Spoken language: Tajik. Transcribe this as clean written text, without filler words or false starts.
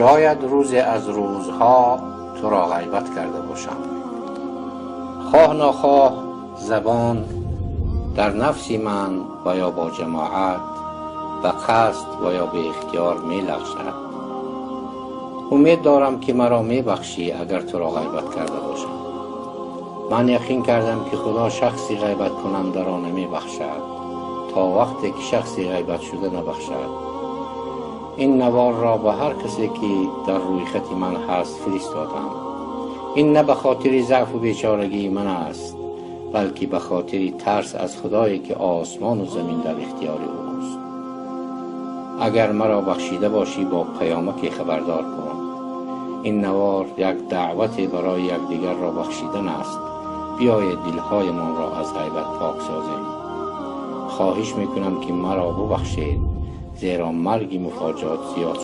Шояд рӯзе аз рӯзҳо туро ғайбат карда бошам. Хоҳ нохоҳ забон дар нафси ман ва ё бо ҷамоат ба қасд ва ё беихтиёр мелағжад. Умед дорам, ки маро мебахшӣ, агар туро ғайбат карда бошам. Ман яқин кардам, ки Худо шахси ғайбаткунандаро намебахшад, то вақте ки шахси ғайбатшуда набахшад. Ин наворро ба ҳар касе, ки дар рӯйхати ман ҳаст, фиристодам. Ин на ба хотири заъфу бечорагии ман аст, балки ба хотири тарс аз Худое, ки осмону замин дар ихтиёри ӯст. Агар маро бахшида бошӣ, бо паёмаке хабардор кун. Ин навор як даъвате барои якдигарро бахшидан аст. Биёед, дилҳоямонро аз ғайбат пок созем. Хоҳиш мекунам, ки маро бубахшед, зеро марги муфоҷот зиёд.